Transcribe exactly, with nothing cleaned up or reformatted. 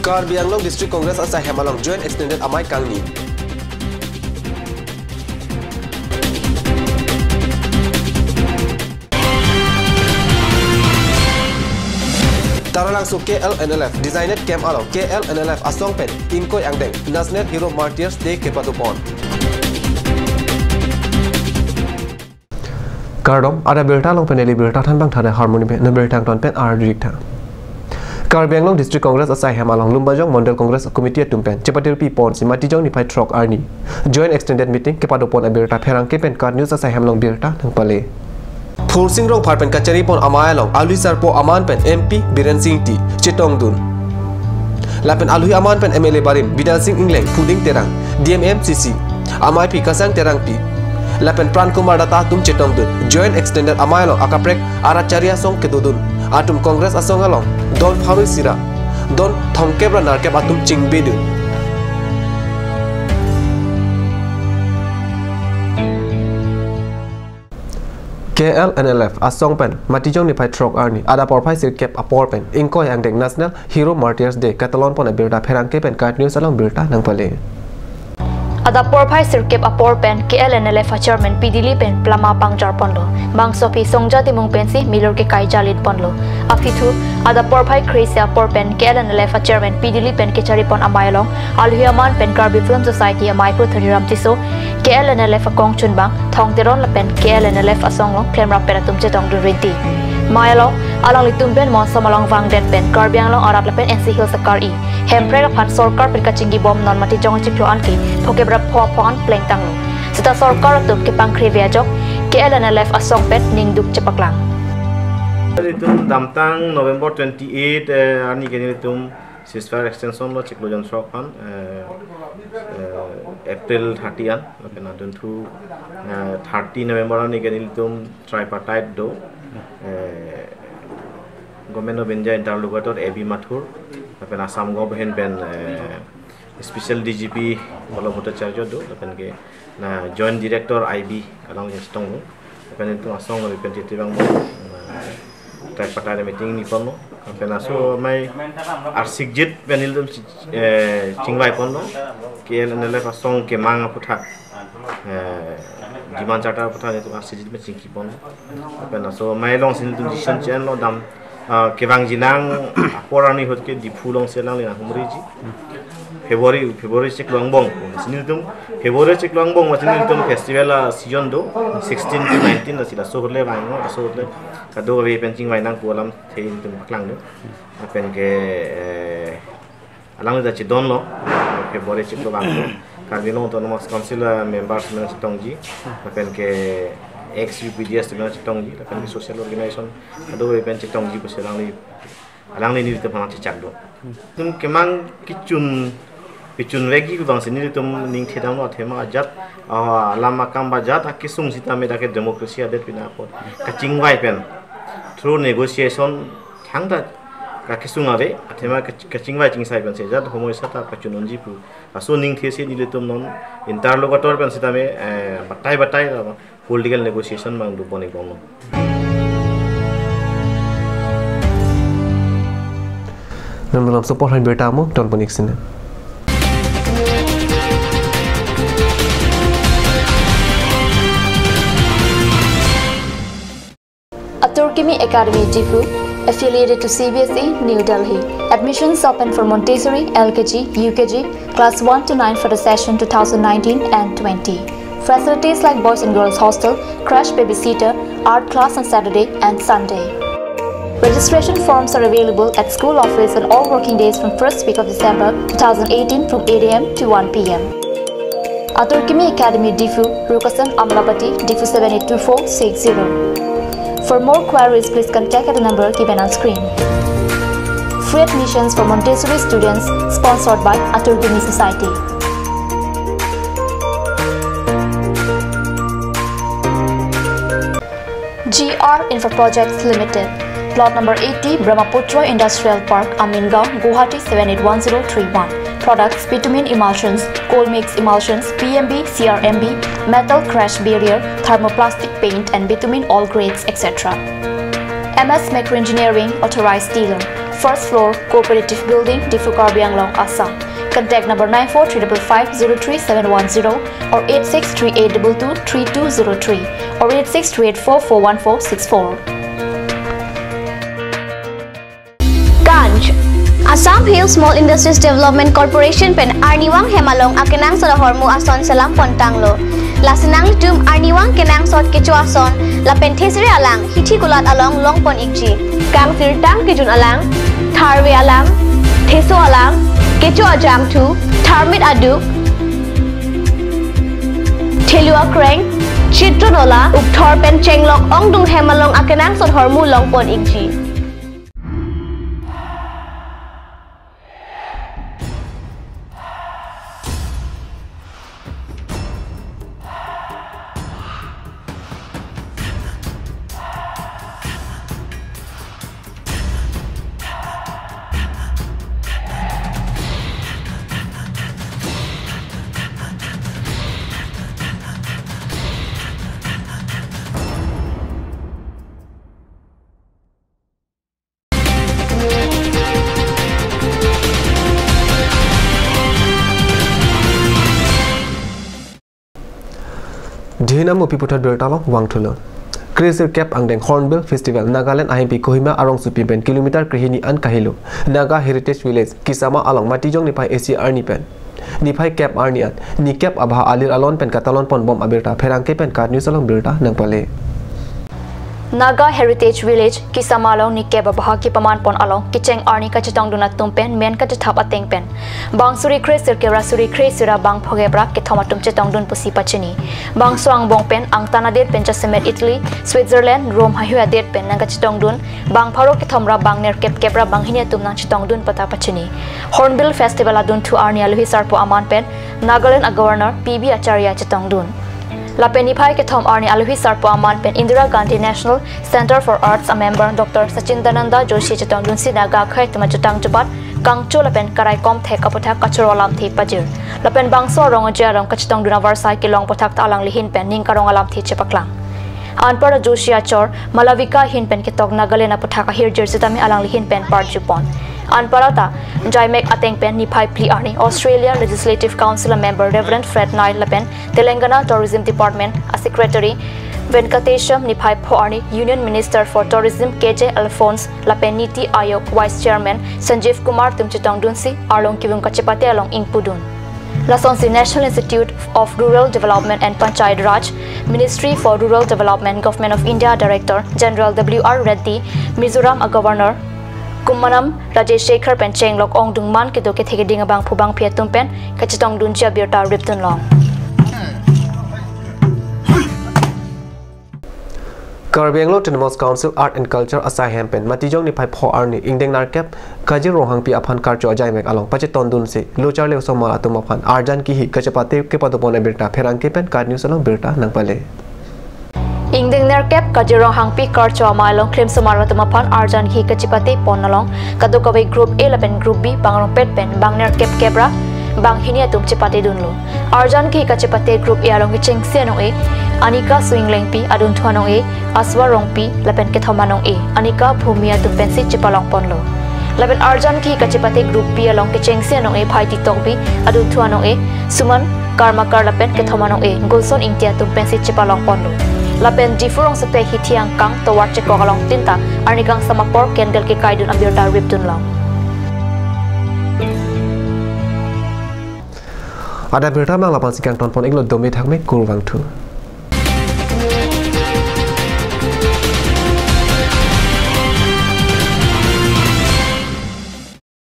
Karbi Anglong District Congress asaihem along Joint Extended amei kangni. Taralangso K L N L F Designated Camp along K L N L F asong pen ingkoi angdeng National Hero Martyrs Day kepadopon. Kardom, adap abirta along pen neli birta thanbang Thane Harmony pen, neli birta angton pen arjuik tha. Karbi Anglong District Congress asaihem along Lumbajong Mandal Congress Committee atum pen chepatirpi ponsi Matijong niphai throk arni Joint Extended Meeting kepadopon abirta pherangke pen KAT News asaihem along birta nangpale. Phursing Rongphar pen kacharipon amei along alwi sarpo aman pen M P Biren Sing Ingti chetongdun. Lapen alwi aman pen M L A barim Bidya Sing Engleng, Puding Terang, D M M C C amaiphi Kasang Terangpi, lapen Pran Kumar Datta atum chetongdun. Joint Extended amei along akaprek arat chari asong kedodun atum Congress asong along don pharo isi ra don thomkep ra nerkep atum chingbedun. K L N L F asong pen Matijong niphai throk arni adap porphai sirkep apor pen ingkoi angdeng National Hero Martyrs Day ketalonpon abirta pherangke pen KAT News along birta nangpale. Adap porphai sirkep apor pen K L N L F a Chairman P Dili pen plama pangjarponlo. Bangso aphi Songja Timung pensi milur kekai jalinponlo. Aphi thu, adap porphai kre-isi apor pen K L N L F a Chairman P Dili pen kecharipon amei along alwi aman pen Karbi Film Society amaiphu Thaniram Tisso, K L N L F akong chunbang Thong Teron lapen K L N L F asong along klemrap pen atum chetongdun rinti. Amei along alanglitum pen monsom along vangdet pen Karbi Anglong arat lapen N C Hills akari Hemprek aphan sorkar pen kachingbibom non Matijong achiklo an ke phokep ra pho apho an plengtanglo. Seta sorkar atum kepangkhreve ajok K L N L F asong pen ningduk chepaklang. Itum damtang November twenty-eight, eh, arni ke nelitum ceasefire extension lo chiklo jon throk aphan, eh, eh, April thirty an, lapen adunthu, eh, thirty November arni ke nelitum tripartite do, eh, Government of India interlocutor A B Mathur, lapen Assam Government pen, eh, Special D G P Pallab Bhattacharya do, lapen ke na Joint Director I B along chetonglo. Lapen itum asong lapen titi bang mo, na tripartite meeting ingniponlo. Lapen laso amei arsikjit pen nelitum, eh, chingvaiponlo. K L N L F asong kemang aputhak, eh, demand charter aputhak nelitum arsikjit pen chingkiponlo. Lapen laso amei alongsi nelitum decision che-enlo dam, ah, kevangji nang apor arni ahut ke Diphu alongsi alangli nanghumriji. February, February chiklo angbong. Si nelitum February chiklo angbong, si nelitum festival a-season do, sixteen to nineteen, lasi laso ahut le vangnon, laso ahut le kadokave pen chingvai nang pu alamthe nelitum paklangnon. Lapen ke, eh, alangli ta chedonlo, February chiklo vang. Karbi Anglong Autonomous Council, eh, members atum chetongji, lapen ke ex U P D S atum chetongji, lapen ke social organization kadokave pen chetongji pusi alangli, alangli nelitum aphan chechakdun. Itum kemang kechun, kechun vekji pu abangsi nelitum ningthedamlo, athema ajat, ah, alam akam ba ajat akesung sitame dak ke democracy adet pina apot kachingvai pen through negotiation thangta kakesung ave, athema kach-, kachingvai chingsai pensi ajat homoi seta pachun unji pu laso ningthesi nelitum non interlocutor pen sitame, eh, batai batai la political negotiation abang dopon-ik bomlo. Non malom sopo lain birta mo, donpon-ik sine. Atur Kimi Academy Diphu, affiliated to C B S E, New Delhi. Admissions open for Montessori, L K G, U K G, class one to nine for the session two thousand nineteen and twenty. Facilities like boys and girls hostel, crash babysitter, art class on Saturday and Sunday. Registration forms are available at school office on all working days from first week of December two thousand eighteen from eight A M to one P M. Atur Kimi Academy Diphu, Rukasan Amlapati, Diphu seven eight two four six zero. For more queries, please contact at the number given on screen. Free admissions for Montessori students, sponsored by Atur Kimi Society. G R Infra Projects Limited. Plot number eighty, Brahmaputra Industrial Park, Amingaon, Guwahati seven eight one zero three one. Products: bitumen emulsions, cold mix emulsions, P M B, C R M B, metal crash barrier, thermoplastic paint and bitumen all grades, et cetera. M S Macro Engineering, authorized dealer. First floor, Cooperative Building, Diphu, Karbi Anglong, Assam. Contact number nine four three five five zero three seven one zero or eight six three eight two two three two zero three or eight six three eight four four one four six four. Ganj. Assam Hill Small Industries Development Corporation pen arnivang hem along akenangsot ahormu ason selam pon tanglo. Lasi nanglitum arnivang kenangsot kecho ason lapen thesere alang hithi kulat along long pon ikji. Kangsirtang kejun alang, tharve alang, theso alang, kecho ajangthu, tharmit aduk, thelu akreng, chitron ola, ukthor pen chenglok ongdung hem along akenangsot ahormu long pon ikji. Dhinam upi puthot birta along vangthulo. Kre-sirkep angdeng Hornbill Festival Nagaland ahempi Kohima arongsopi pen kilometer krehini an kahelo Naga Heritage Village Kisama along Matijong niphai isi arni pen niphai kep arni an nikep abha alir alon pen katalon pon bom abirta pherangke pen KAT News along birta nangpale. Naga Heritage Village Kisama along nikep abha kepaman pon along kecheng arni kachetongdun atum pen men kachethap ateng pen bang suri kre-sirkep ra suri kre-sira bang phokep ra kethom atum chetongdun pusi pachini. Bangso angbong pen angtan adet pen jasemet Italy, Switzerland, Rome haihui adet pen nangkachetongdun, bang pharo kethom ra bang nerkepkep ra bang hini atum nangchetongdun pu ta pachini. Hornbill Festival adunthu arni alohi sarpo aman pen Nagaland a-Governor P B Acharya chetongdun. Lapen niphai kethom arni alohi sarpo aman pen Indira Gandhi National Centre for Arts a-member Doctor Sachindananda Joshi chetongdunsi Naga akhei atum ajutang jubat kangcho lapen karaikom thek aputhak kachoro alamthe pajir. Lapen bangso arong aje arong kachetongdun avarsai kelong aputhak ta alangli ahin pen ning karong alamthe chepaklang. Anparta Joshi achor Malavika ahin pen ketok Nagaland aputhak ahirjir sitame alangli ahin pen parjupon. Anparta jaimek ateng pen niphai phli arni Australia Legislative Council a-member Reverend Fred Nile lapen Telangana Tourism Department a-Secretary Venkatesham, niphai pho arni Union Minister for Tourism K J Alphonse lapen NITI Aayog Vice Chairman Sanjeev Kumar atum chetongdunsi arlong kevung kachepate along ingpudun. Lasonsi National Institute of Rural Development and Panchayati Raj, Ministry for Rural Development, Government of India Director General W R Reddy, Mizoram a-Governor Kummam Rajashekhar pen chenglok ongdung man kedo kethe keding abangphu bangphi atum pen kachetongdunji abirta ripdunlong. Karbi Anglong Autonomous Council Art and Culture asai hem pen Matijong niphai pho arni ingdeng nerkep Kajir Ronghangpi aphan karcho ajaimek along pachetongdunsi lo charli osomar atum aphan arjan kihi kachepate kepadopon abirta pherangke pen KAT News along birta nangpale. Ingdeng nerkep Kajir Ronghangpi karcho amei along klemsomar atum aphan arjan kihi kachepate pon along kadokave Group A lapen Group B bang rongpet pen bang nerkepkep ra bang hini atum chepatedunlo. Arjan kihi kachepate Group A along kechengsi anong-e Anika Soing Lengpi, adunthu anong-e Aswa Rongpi lapen kethom anong-e Anika Bhumi atum pensi chepalongponlo. Lapen arjan kihi kachepate Group B along kechengsi anong-e Bhaiti Tokbi, adunthu anong-e Suman Karmakar lapen kethom anong-e Gulson Ingti atum pensi chepalongponlo. Lapen Diphu rongsopi hithi angkang tovar chekok along tin ta arni kangsam apor candle kekaidun abirta ripdunlong. Adap birta mang lapu-an si kangtonpon-iklo, dome thakme, kurvangthu.